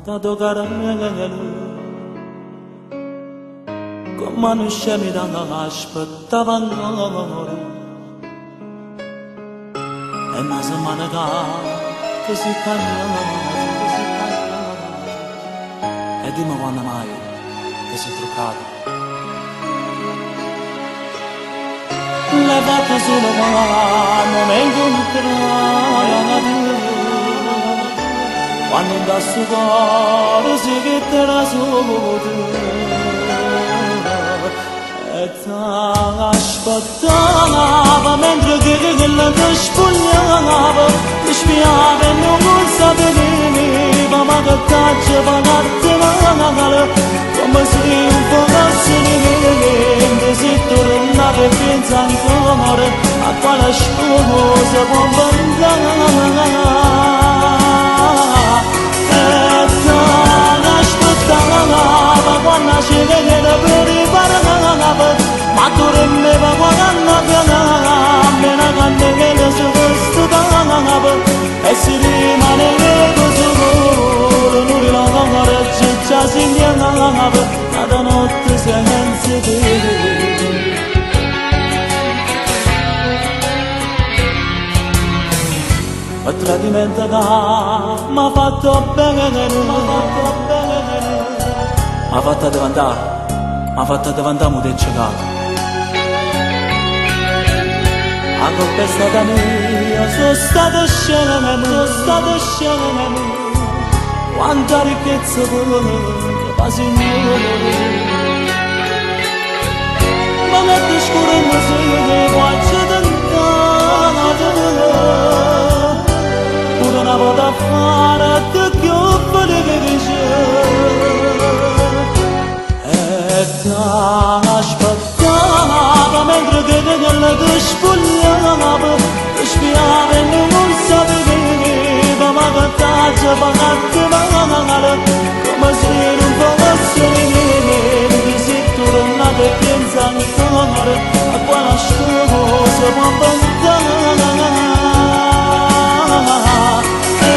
Tanto caramelo Come non scemi da aspettava ancora E una settimana che si cagnato, che si cagnato. E dimmi quando mai ti sei truccato. L'hai fatto solo quando mi hai incontrato. Quando da suo cuore si che te la E t'aspettava mentre che quella ti spogliava, ti spiava e non sapeva, ma che t'ha fatto male, come se non fosse niente, se tornavi e pensa ancora a quale scusa può inventare. E t'aspettava quando si vede per riparare, ma tu rimeva quando me la candela si stava e si rimaneva solo, non la già si andava, la notte senza te. A tradimento che m'ha fatto bene, m'ha fatto bene, m'ha fatto diventare, m'ha fatto diventare muto e ciecato. La colpa è stata mia, sono stato scemo, sono stato scemo. Quanta ricchezza che fa signore. Ma notte scura e mi si faccia tentata. Pure una volta a fare te che ho felice. E t'aspettava mentre che quella ti spogliava, ti spiava e non sapeva, ma che t'ha fatto male, come se non fosse niente, se tornavi e pensa ancora a quale scusa può inventare. E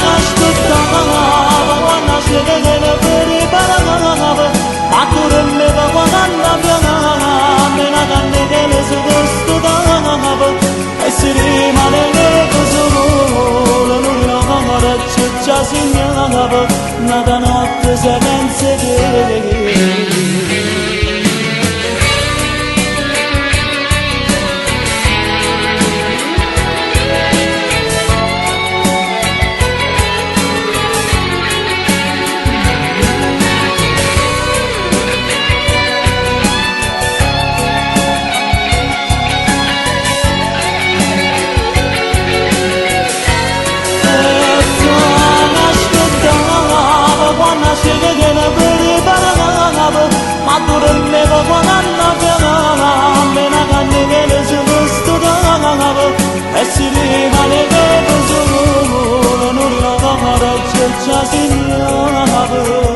t'aspettava quando si vede per riparare, ma tu rimeva quando me la candela si stava e si rimaneva solo, non la già segnava, la notte senza te. Ma tu rimeva quando me la candela si stava e si rimaneva solo, non la già segnava.